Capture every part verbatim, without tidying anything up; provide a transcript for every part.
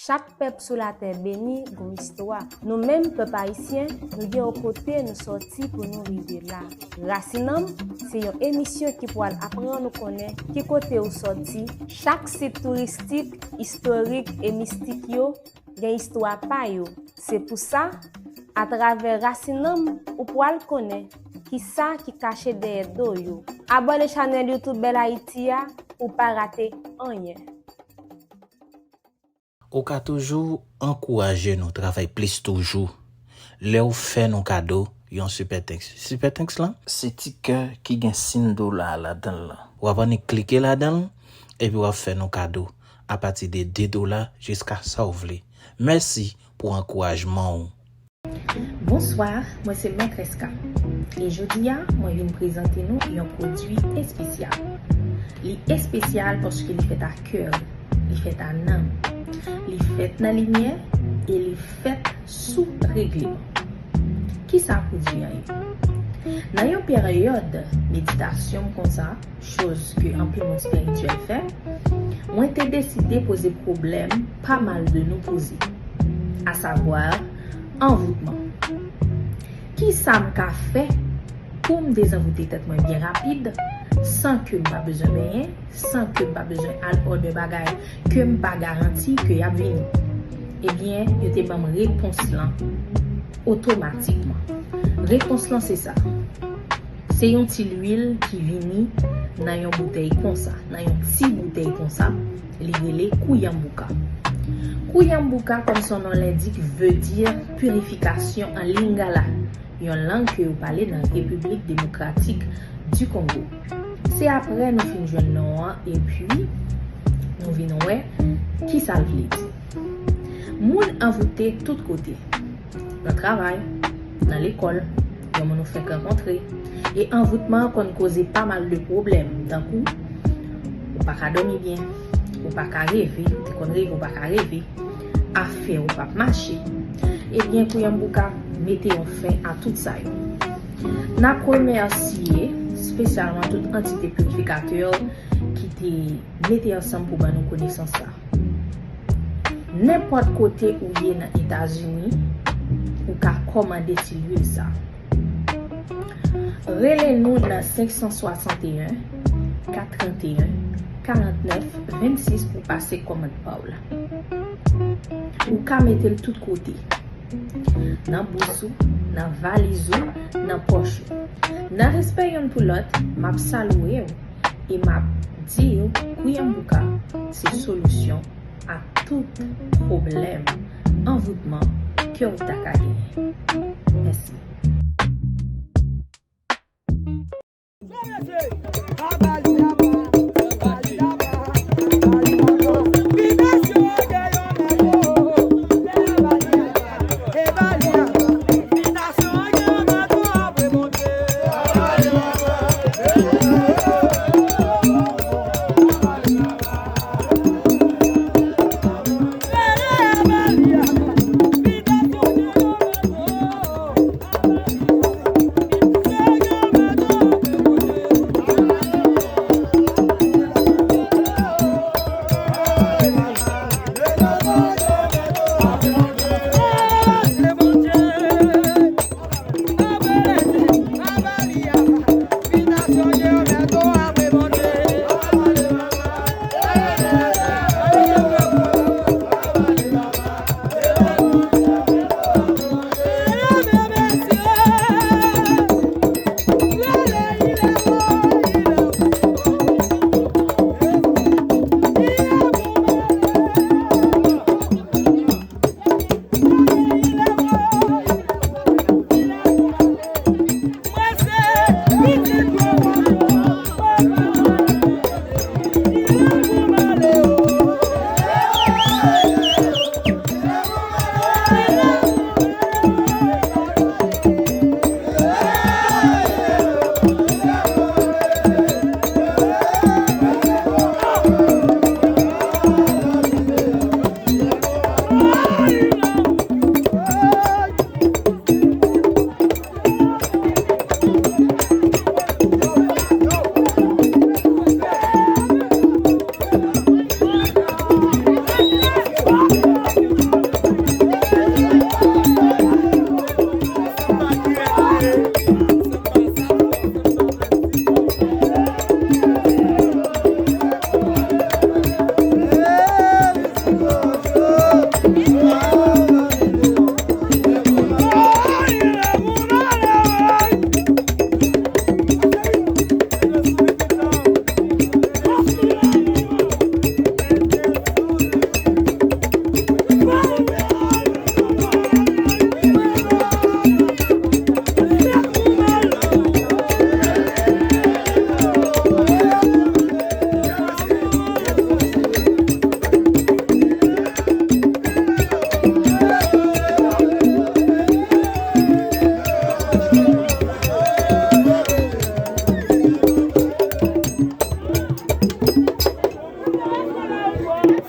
Chak pèp sou latè beni gon istwa. Nou menm pèp ayisyen, nou gen yon kote nou sòti pou nou rive la. Rasin Nanm se yon emisyon ki pral aprann ou konnen ki kote ou sòti. Chak sit touristik, istorik e mistik yo gen istwa pa yo. Se pou sa, atravè Rasin Nanm, ou pral konnen ki sa ki kache dèyè do yo. Abòne chanèl YouTube Bèl Ayiti a pou w pa rate anyen. Ou ka toujou ankouraje nou travay plis toujou lè w fè nou kado yon Super Thanks. Super Thanks lan se ti kè ki gen siy dola a ladan l lan. W ap annik klike ladan l, epi w ap fè nou kado apati de de dola jiska sa w vle. Mèsi pou ankourajman w. Bonswa, mwen se Mètrès K. E jodi a, mwen vin prezante nou yon pwodui espesyal. Li espesyal paske li fèt a kè, li fèt a nanm, li fèt nan limyè e li fèt sou regleman. Kisa pwodui an ye? Nan yon peryòd meditasyon m konsa, choz ke anpil moun espirityèl fè, mwen te deside poze pwoblèm pa mal de nou poze, asavwa anvoutman. Kisa m ka fè pou m dezanvoute tèt mwen byen rapid, san ke m pa bezwen benyen, san ke m pa bezwen al òdè bagay ke m pa garanti ke y ap vini? Ebyen, yo te ban m repons lan otomatikman. Repons lan se sa. Se yon ti lwil ki vini nan yon boutèy konsa, nan yon ti boutèy konsa, li rele Kouyanbouka. Kouyanbouka, comme son nom l'indique, veut dire purification en lingala, yon lang ke yo pale nan Repiblik Demokratik di Kongo. Se apre nou fin jwenn non an, epi nou vin wè kisa l vle di. Moun anvoute tout kote, nan travay, nan lekòl, yon moun ou fèk rankontre. E anvoutman an konn koze pa mal de pwoblèm, tankou ou pa ka dòmi byen, ou pa ka reve, ou te konn reve, ou pa ka reve, afè w p ap mache. Ebyen, Kouyanbouka mete yon fen a tout sa yo. N ap remèsye espesyalman tout antite pirifikatè ki te mete ansanm pou ban nou konesans sa. Nenpòt kote ou ye nan Etazini, ou ka kòmande ti lwil sa. Rele nou nan senk san swasanteyen, kat tranteyen, karantnèf, vennsis pou pase kòmand pa w la. Ou ka mete l tout kote. Nan bous ou, nan valiz ou, nan pòch ou. Nan respè youn pou lòt, m ap salye w e m ap di w Kouyanbouka se solisyon a tout pwoblèm anvoutman ke w ta ka genyen. Mèsi.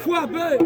Frape!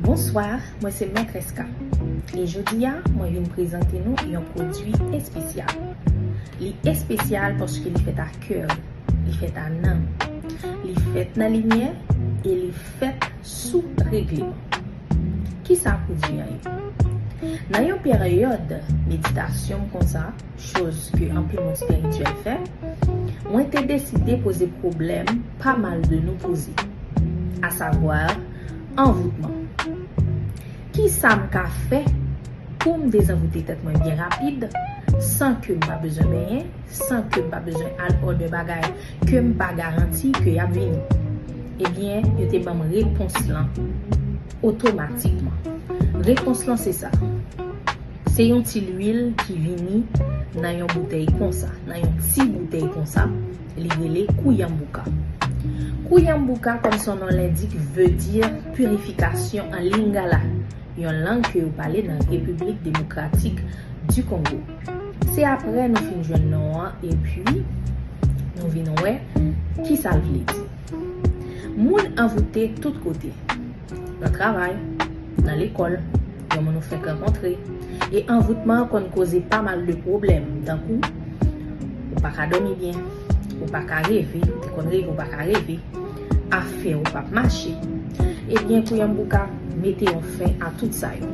Bonswa, mwen se Mètrès K. E jodi a, mwen vin prezante nou yon pwodui espesyal. Li espesyal paske li fèt a kè, li fèt a nanm, li fèt nan limyè e li fèt sou regleman. Kisa pwodui an ye? Nan yon peryòd meditasyon m konsa, choz ke anpil moun espirityèl fè, mwen te deside poze pwoblèm pa mal de nou poze, asavwa anvoutman. Kisa m ka fè pou m dezanvoute tèt mwen byen rapid, san ke m pa bezwen benyen, san ke m pa bezwen al òdè bagay ke m pa garanti ke y ap vini? Ebyen, yo te ban m repons lan otomatikman. Repons lan se sa. Se yon ti lwil ki vini nan yon boutèy konsa, nan yon ti boutèy konsa, li rele Kouyanmbouka. Kouyanmbouka, comme son nom l'indique, veut dire purification en lingala, yon lang ke yo pale nan Repiblik Demokratik di Kongo. Se apre nou fin jwenn non an, epi nou vin wè kisa l vle di. Moun anvoute tout kote. Nan travay, nan lekòl, yon moun ou fèk rankontre. E anvoutman an konn koze pa mal de pwoblèm, tankou ou pa ka dòmi byen, ou pa ka reve, ou te konn reve, ou pa ka reve, afè ou p ap mache. Ebyen, Kouyanmbouka mete yon fen a tout sa yo.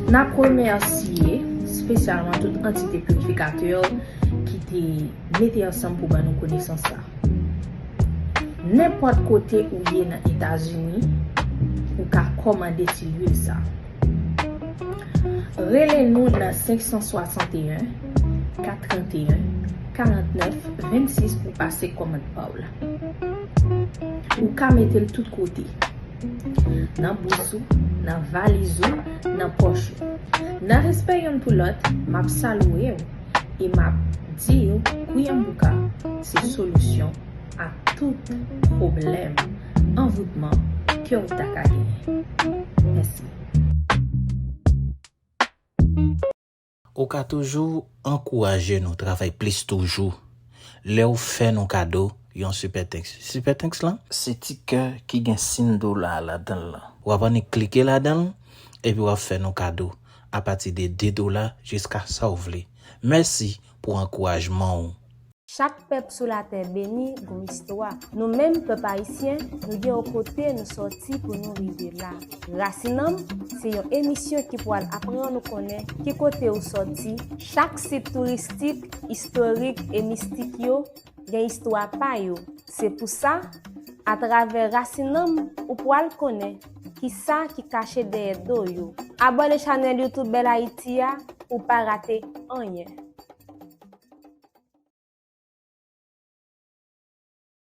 N ap remèsye espesyalman tout antite pirifikatè ki te mete ansanm pou ban nou konesans sa. Nenpòt kote ou ye nan Etazini, ou ka kòmande ti lwil sa. Rele nou nan senk san swasanteyen, kat trannteyen, karantnèf, vennsis pou pase kòmand pa w la. Ou ka mete l tout kote. Nan bous ou, nan valiz ou, nan pòch ou. Nan respè youn pou lòt, m ap salye w e m ap di w Kouyanmbouka se solisyon a tout pwoblèm anvoutman ke w ta ka genyen. Mèsi. Ou ka toujou ankouraje nou travay plis toujou lè w fè nou kado yon Super Thanks. Super Thanks lan, se ti kè ki gen siy dola a ladan l lan. W ap annik klike ladan l, epi w ap fè nou kado apati de de dola jiska sa w vle. Mèsi pou ankourajman w. Chak pèp sou latè beni gon istwa. Nou menm pèp ayisyen, nou gen yon kote nou sòti pou nou rive la. Rasinanm se yon emisyon ki pral aprann ou konnen ki kote ou sòti. Chak sit touristik, istorik e mistik yo gen istwa pa yo. Se pou sa, atravè Rasinanm, ou pral konnen kisa ki kache dèyè do yo. Abòne chanèl YouTube Bèl Ayiti a pou w pa rate anyen.